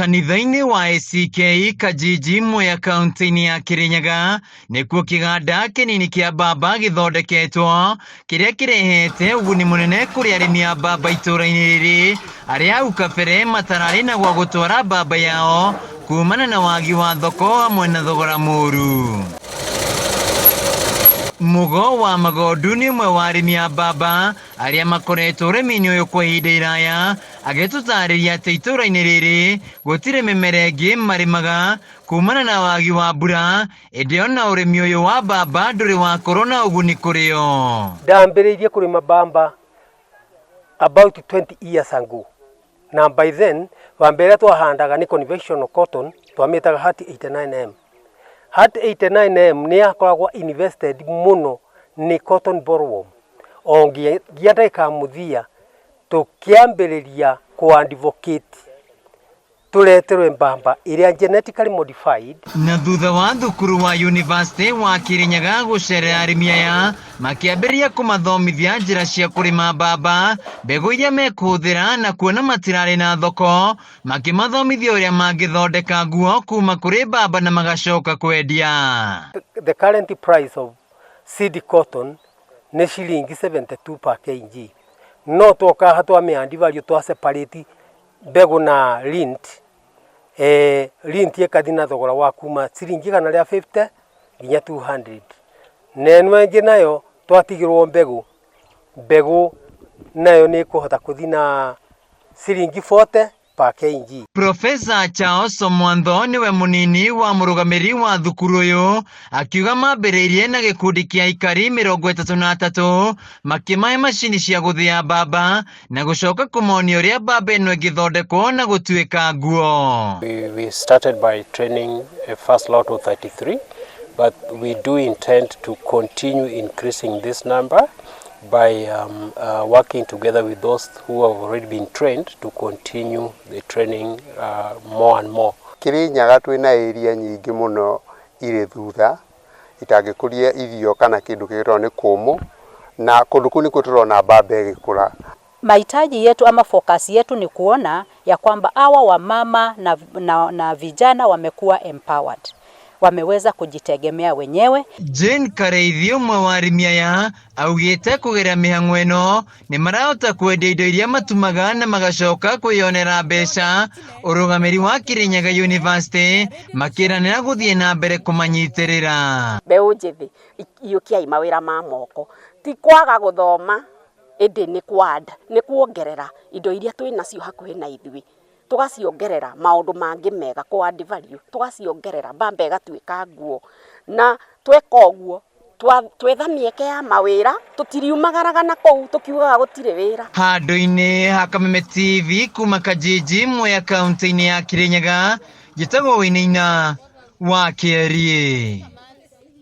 Kanitha-inĩ wa ACK Kajiji Mwea kaunti-inĩ ya Kirinyaga nĩkuo kĩganda kĩnini kĩa mbamba gĩthondeketwo kĩrĩa kĩrehete ũguni mũnene kũrĩ arĩmi a mbamba itũũra-inĩ rĩrĩ arĩa hau kabere matararĩ na gwa gũtwara mbamba yao kumana na wagi wa thoko hamwe na thogora mũru. Mũgo wa Magondu nĩ ũmwe wa arĩmi a mbamba arĩa makoretwo ũrĩmi-inĩ ũyũ kwa ihinda iraya agĩtũtarĩria atĩ itũũra-inĩ rĩrĩ gũtirĩ mĩmera ĩngĩ marĩmaga kumana na wagi wa mbura ĩndĩ ona ũrĩmi ũyũ wa mbamba ndũrĩ wakorwo na ũguni kũrĩ o. Ndambĩrĩirie kũrĩma mbamba about 20 years ago na by then mbamba ĩrĩa twahandaga nĩ conventional cotton twamĩtaga HAT 89M. HAT 89M nĩ yakoragwo invested mũno nĩ cotton bollworm o nginya ndagĩka ya mũthia tũkĩambĩrĩria kũ advocate tũreterwe mbamba ĩrĩa genetically modified. Na thutha wa thukuru wa University wa Kirinyaga gũcerera arĩmi aya makĩambĩrĩria kũmathomithia njĩra cia kũrĩma mbamba, mbegũ iria mekũhũthĩra na kuona matirarĩ na thoko, makĩmathomithia ũrĩa mangĩthondeka nguo kuma kũrĩ mbamba na magacoka kwendia. The current price of seed cotton nĩ ciringi 72 per kg no twoka haha twamĩ add value twa separate mbegũ na lint lint ĩkathi na thogora wa kuma ciringi 150 nginya 200 na ĩno ĩngĩ nayo twatigĩrwo mbegũ mbegũ nayo nĩ ĩkũhota kũthi na ciringi 40 per kg. Profesa Charles Omwandho nĩwe mũnini wa mũrũgamĩrĩri wa thukuru ũyũ akiuga mambĩrĩirie na gĩkundi kĩa aikari 33 makĩmahe macini cia gũthĩa mbamba na gũcoka kũmonia ũrĩa mbamba ĩno ĩngĩthondekwo na gũtuĩka nguo. We started by training a first lot of 33, but we do intend to continue increasing this number by working together with those who have already been trained to continue the training more and more. Kirinyaga twĩna area nyingĩ mũno irĩ thutha itangĩkũria irio kana kĩndũ kĩgĩtagwo nĩ kũmũ na kũndũ kũu nĩkuo tũrona mbamba ĩgĩkũra. Mahitaji yetu ama focus yetu ni kuona ya kwamba hawa wamama na vijana wamekuwa empowered, wameweza kujitegemea wenyewe. Jane Kareithi ũmwe wa arĩmi aya augĩte kũgerera mĩhang'o ĩno nĩ marahota kwendia indo iria matumaga na magacoka kwĩyonera mbeca. Ũrũgamĩri wa Kirinyaga University makĩranĩra gũthiĩ na mbere kũmanyitĩrĩra. Mbeũ njĩthĩ iyũkiai mawĩra ma moko, ti kwaga gũthoma ĩndĩ nĩ kwa nĩ kuongerera indo iria twĩ nacio hakuhĩ na ithuĩ tũgaciongerera maũndũ mangĩ mega kũ add value tũgaciongerera mbamba ĩgatuĩka nguo na tweka ũguo twetha mĩeke ya mawĩra tũtiriumagaraga na kũu tũkiugaga gũtirĩ wĩra. Handũ-inĩ ha Kameme TV kuma Kajiji Mwea kaunti-inĩ ya Kirinyaga njĩtagwo Wĩnĩina wa Kĩeriĩ.